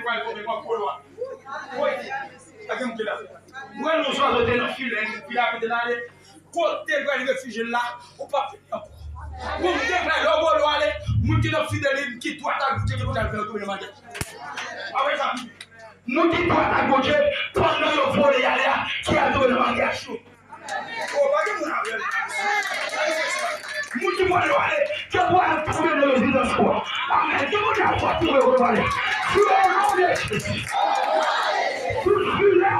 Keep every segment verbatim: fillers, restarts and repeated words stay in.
Pral fòme kòm polo a. Woy, pa gen moun ki la. Ou wè non zwazo te nan filè, filè a pete l ale. Kote l pral refijye l la, ou p ap vini ankò. Moun ki te pral lè w polo ale, moun ki nan fidèl li, ki dwat ak Bondye, ki pral fè yo tonbe nan maryaj. Pa wè sa. Moun ki dwat ak Bondye, pandan yo vole y ale a, ki al tonbe nan maryaj yo. Oh, pa gen moun avè l. Moun ki pwale wale, ke pwale tonbe nan rezidans ou a. Amèn. Ke moun ki al fwa tonbe ou pwale. Sou le non de Jezi. Tout filè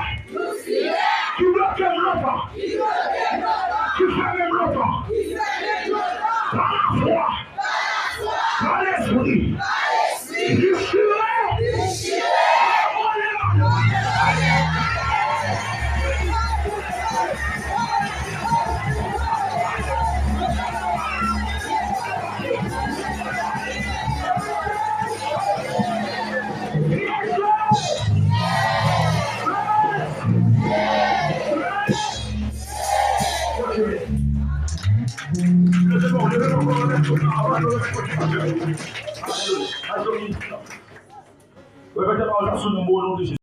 ki bloke m lontan, ki fèmen m lontan, pa lafwa, pa lespri, li chire. Repete pawòl sa sou non, o non de Jezi.